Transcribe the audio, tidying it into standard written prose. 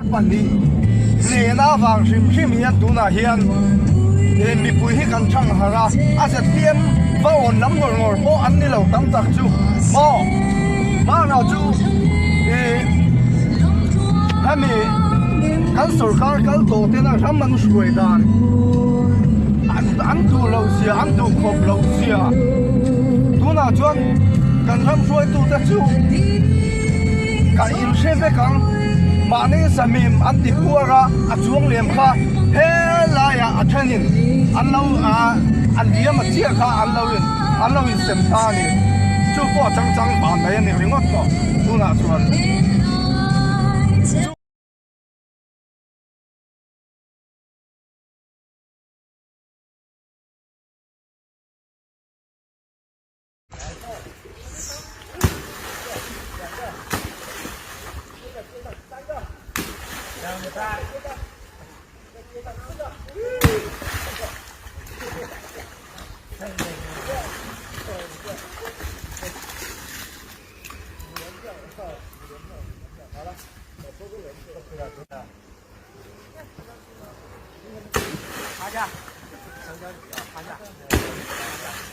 Pahnih hnena vang hrim hrim hian tunah hian mipui hi kan thang harh a, a ZPM va awn lam ngawr ngawr pawh an ni lo tam tak chu maw? Hmanah chu ih hemi kan sorkar kal tawh tena ram an hruai dan an an duh loh zia an duh khawp loh zia tunah chuan kan ram hruaitute chu Ka in hre vek ang. Mahni sahmim an ti puar a, a chuang lem kha helaiah a thenin an lo a liam a chiah kha an lo in an lo insem ta a ni. Chu pawh a chang chang van mai a ni ringawt tawh tunah chuan. 趴下，香蕉你要趴下。